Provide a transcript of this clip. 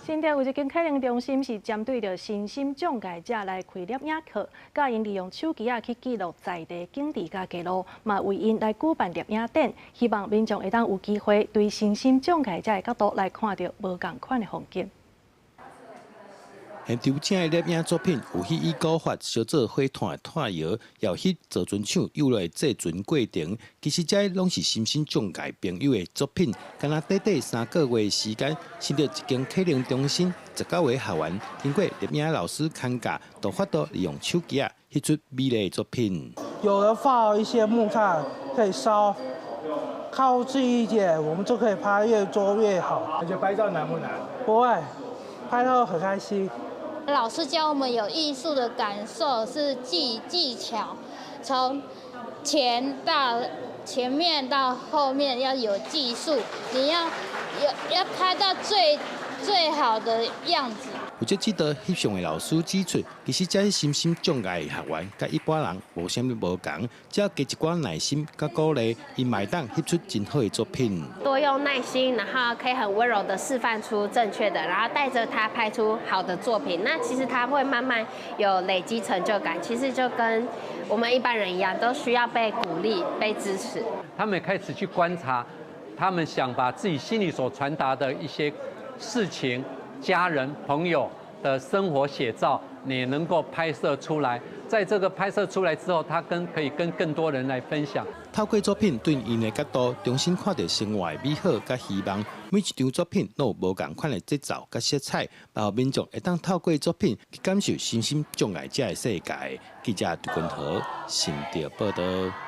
新竹有一間啟能中心是針對著身心障礙者來開攝影課，教𪜶利用手機仔去記錄在地景致佮街路，嘛為𪜶來舉辦攝影展，希望民眾會當有機會對身心障礙者的角度來看著無仝款的風景。現場請的攝影作品有翕以古法燒做火炭的炭窯，也有翕造船廠幼來製船過程。其實這攏是身心障礙朋友的作品。敢若短短3個月的時間，新竹一間啟能中心19個學員，經過攝影老師牽教，都有法度利用手機仔翕出美麗的作品。有人放一些木炭可以燒，靠近一點，我們就可以拍越多越好。而且拍照難不難？不會，拍照很開心。老師教我們有藝術的感受，是技巧，從前面到後面要有技術，你要有要拍到最最好的樣子。負責指導翕相的老師指出，其實這身心障礙的學員，佮一般人無啥物無仝，只要加一寡耐心佮鼓勵，𪜶嘛會當翕出真好的作品。多用耐心，然後可以很溫柔的示範出正確的，然後帶着他拍出好的作品。那其實他會慢慢有累積成就感。其實就跟我們一般人一樣，都需要被鼓勵、被支持。他們開始去觀察，他們想把自己心裡所傳達的一些事情、家人、朋友的生活寫照，你能夠拍攝出來。在這個拍攝出來之後，他可以跟更多人來分享。透過作品對𪜶的角度，重新看著生活的美好佮希望。每一張作品攏有無仝款的節奏佮色彩，包括民眾會當透過作品去感受身心障礙者的世界。記者杜君和新竹報導。